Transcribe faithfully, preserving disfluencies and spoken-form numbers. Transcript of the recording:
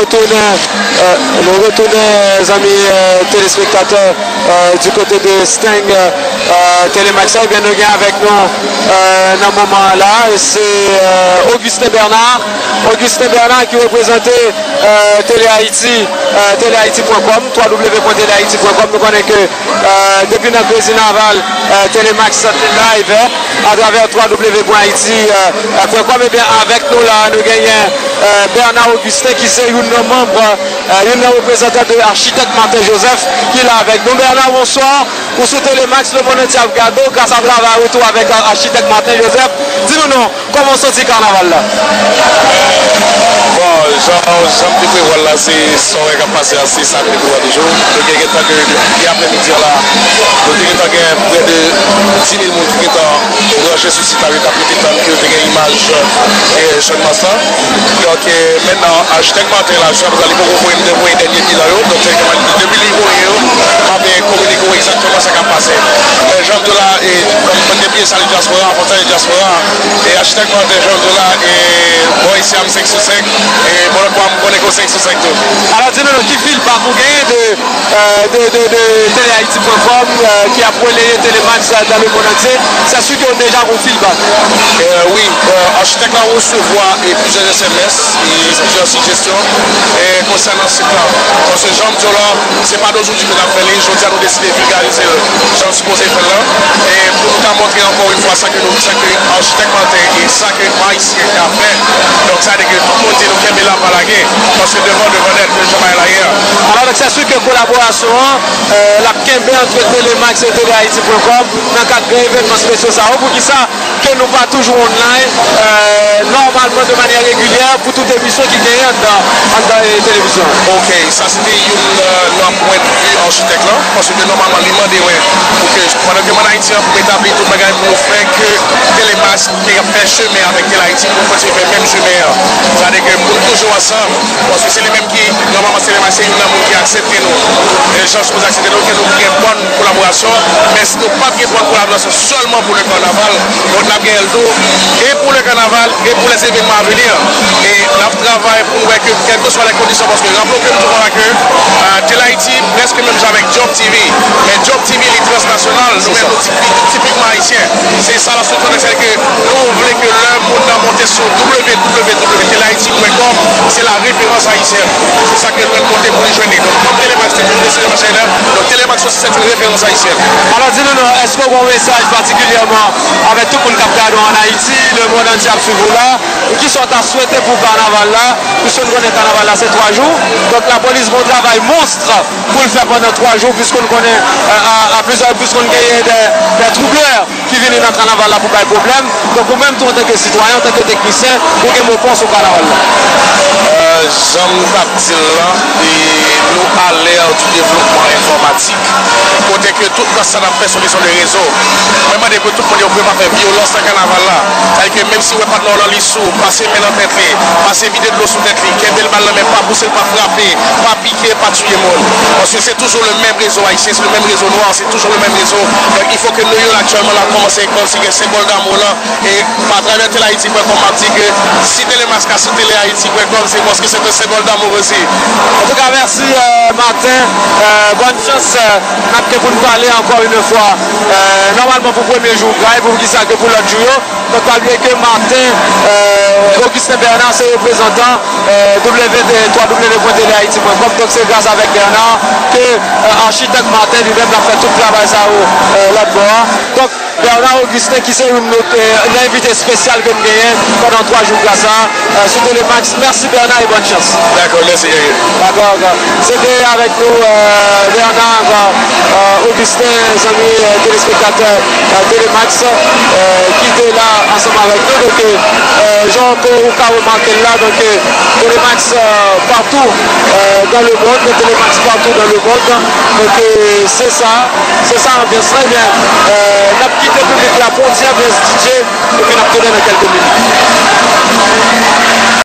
Tounen, euh, nou retounen, zanmi, euh, telespektatè, euh, du côté de stand, euh, Telemax la, ebyen nou gen avèk nou, euh, nan moman an la, se, euh, Augustin Bernard. Augustin Bernard ki reprezante, euh, Tele Haïti, euh, tele haïti point com, w w w point tele haïti point com. Nou konnen ke Euh, depi nan Krezi Naval, euh, Telemax te live, euh, atravè w w w point haïti point com. Ebyen, avèk nou la, nou genyen, euh, Bernard Augustin, ki se youn nan manm, euh, youn nan reprezantan de Architect Martin Joseph, ki la avèk nou. Bernard, bonswa. Ou sou Telemax, lemonn antye ap gade w gras a travay ou tou avèk, euh, Architect Martin Joseph. Di nou non. Kòman w santi kanaval la? Bon, jan, jan m te prevwa l la, se sa w wè k ap pase a, se sa nou te prevwa toujou. Nou te gentan ke depi aprèmidi an la, nou te gentan gen prè de dis mil moun ki gentan branche sou sit la, yo t ap rete tann ke yo te gen imaj, e, Channmas lan. Donk, e, mentnan, Architect Martin la, jiska prezan, li poko voye, voye dènye bilan yo. Donk, teorikman, depi li voye yo, m ap kominike w egzakteman sa k ap pase. Men jan m di w la, e, mwen, mwen te bliye salye dyaspora, fò m salye dyaspora. E Architect Martin, jan m di w la, e, bò isi a m senk sou senk, e bò lòt bò a m konnen ke w senk sou senk tou. Alò, di nou non, ki feedback ou genyen de, euh, de, de, de tele haïti point com, euh, ki ap releye Telemax, euh, dans le monde entier? C'est sûr que w deja gon feedback. Euh, wi, euh, Architect la resevwa, e, plizyè S M S, e, plizyè sijesyon, e, konsènan sit la. Paske jan m di w la, se pa de jodi ke n ap fè li, jodi a nou deside vilgarize l jan l sipoze fè l lan. E pou nou ta montre ankò yon fwa sa ke nou, sa ke Architect Martin e sa ke Ayisyen ka fè. Donk, sa vle di ke tout moun di nou kenbe la, pa lage. Paske devan, devan nèt, ke jan bagay la ye a. Alò, donk, c'est sûr que kolaborasyon an, euh, l ap kenbe ant Telemax e tele haïti point com nan kad gran evènman espesyal sa yo. Poukisa ke nou pa toujou online, euh, nòmalman, de manyè regilyè pou tout emisyon ki genyen anndan, anndan, e, televizyon an? Ok, sa se te youn, euh, nan pwennvi Architect lan, paske nòmalman li mande mwen pou ke, pandan ke m ann Ayiti an, pou m etabli tout bagay, pou nou fè ke Telemax te fè chemen avèk Tele Ayiti, pou nou kontinye fè menm chemen an. Sa vle di ke pou nou toujou ansanm, paske se li menm ki, nòmalman, se li menm, se youn nan moun ki aksepte nou. E jan sipoze aksepte nou, ke nou gen bòn kolaborasyon, men si nou p ap gen bòn kolaborasyon sèlman pou le kanaval, donk n ap genyen l tou, e pou le kanaval, e pou les événements à venir. E n ap travay pou nou wè ke, kèlkeswa lè kondisyon, paske raple w ke m toujou konn ke, euh, Tele Ayiti, prèske menm jan avèk Job T V. Men Job T V, li transnasyonal, nou menm, nou tipi-, tipikman ayisyen. Se sa la, sou kontèks ke nou vle ke lè moun nan monte sou W W W tele ayiti point com, se la référence haïtienne. Se sa ke nou konte pou li jwenn li. Donk, kòm Telemax te vin deside mache la, donk Telemax aussi, c'est une référence haïtienne. Alò, di nou non, èske w gen yon mesaj patikilyèman avèk tout moun k ap gade w ann Ayiti, lemonn antye ap swiv ou la? Kisa w ta swete pou kanaval la? Piske nou konnen kanaval la se twa jou. Donk, lapolis gen yon travay monstre pou l fè pandan twa jou, piske nou konnen, euh, a, a plizyè repriz konn genyen de, de troublè ki vini nan kanaval la pou bay pwoblèm. Donk, ou menm tou, antanke sitwayen, antanke teknisyen, ou gen mo pa w sou kanaval la? Euh, jan m t ap di l lan, e nou alè du devlopman enfòmatik, kote ke tout sa n ap fè se yon kesyon de rezo. Mwen mande pou tout moun yo vre pa fè vyolans nan kanaval la. Sa vle di ke menm si w wè patnè w lan li sou, pase men nan tèt li, pase vide dlo sou tèt li, kenbe l ba l nan men, pa pouse l, pa frape, pa pike, pa tiye moun. Paske se toujou le menm rezo ayisyen, se le menm rezo nwa, se toujou le menm rezo. Donk, il faut que nou yo aktyèlman la kòmanse kòmsi gen senbòl damou lan, e atravè Tele Ayiti point com, m ap di ke si Telemax ka sou Tele Ayiti point com, se paske se te senbòl damou osi. Antouka, mèsi, euh, Martin. Euh, bòn chans, euh, n ap gen pou n pale ankò yon fwa. Euh, nòmalman pou premye jou, gade poukisa ke pou lòt jou yo. Donk, pa bliye ke Martin, euh, Augustin Bernard se reprezantan, euh, W W W point tele ayiti point com. Donk, se gras avèk Bernard ke, euh, Architect Martin li menm l ap fè tout travay sa yo, euh, lòt bò a. Donk, Bernard Augustin, ki se youn nan, euh, nan envite espesyal ke n genyen pandan twa jou gras la, euh, sou Telemax. Mèsi, Bernard, e bòn chans. Dakò, mèsi, Eric. Dakò, dakò. Se te avèk nou, euh, Bernard, euh, Augustin, zanmi, euh, telespektatè, euh, Telemax, euh, ki te la ansanm avèk nou. Donk, euh, jan ke ou ka remake l la, donk, euh, Telemax, euh, partout, euh, dans le monde, Telemax partout dans le monde. Donk, euh, se sa, se sa anbyans lan. Ebyen, euh, n ap kite piblik la pou yon ti anbyans D J, epi n ap tounen nan kèlke minit.